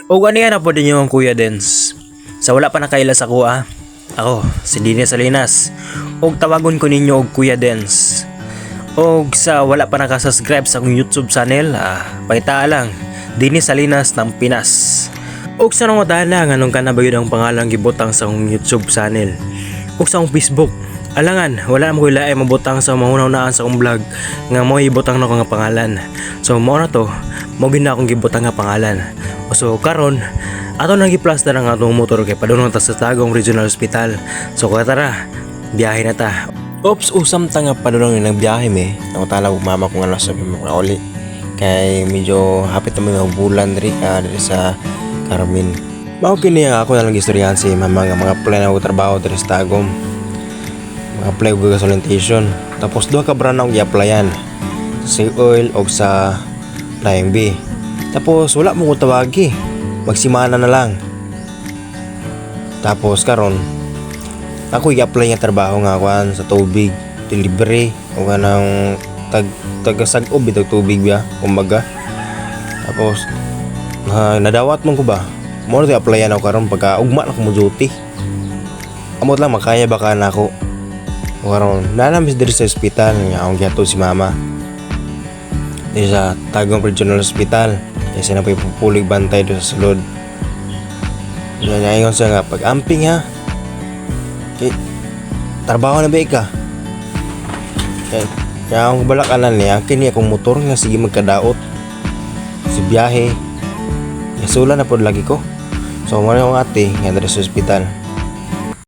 Og aniya na po ninyo ang Kuya Dens. Sa wala pa nakaila sa kuha, ako, si Dini Salinas. Og tawagon ko ninyo og Kuya Dens. Og sa wala pa nakasubscribe sa akong YouTube channel, pangita lang, Dini Salinas ng Pinas. Og sa nangutana nganong kana ba yun ang pangalan gibutang sa akong YouTube channel og sa akong Facebook. Alangan, wala mo ko ilae mabutang sa mahuna-hunaan sa akong vlog nga mo ibutang na ko nga pangalan. So mao na to, mao gyud na akong gibutang nga pangalan. So karon, ato nang giplaster ang atong motor kay padulong ta sa Tagum Regional Hospital. So kaya tara, biyahe na ta. Oops, usam ta nga padulong yung nagbiyahe me. Nangutana ko mama kung ano sabi mo nga uli. Kay medyo hapit na mga bulan diri ka diri sa Carmen. Mao kini ang ako na lang istoryahan si mama nga mga apply na og trabaho diri sa Tagum. Mga apply og gas orientation. Tapos duha ka brand akong gi-applyan. Sa Oil og sa Flying B. Tapos wala mo ko tawagi. Magsimana na lang. Tapos karon ako i-apply nga trabaho nga kuan sa tubig, delivery o kanang tag tagasag-ob bitag tubig ba kumbaga. Tapos na nadawat man ko ba. Mo na applyan ako karon pagka ugma na ko mo duty. Amot lang makaya ba ka nako. O karon naa diri sa ospital nga akong gihatod si mama. Diri sa Tagum Regional Hospital. Kasi na pupulig bantay do sa sulod. Yan ingon siya nga pag amping ha. Kay trabaho na ba ka? Kaya, kaya ang balakanan niya, kini akong motor nga sige magkadaot. Si biyahe. Nasula na pod lagi ko. So mo akong ate nga diri sa ospital.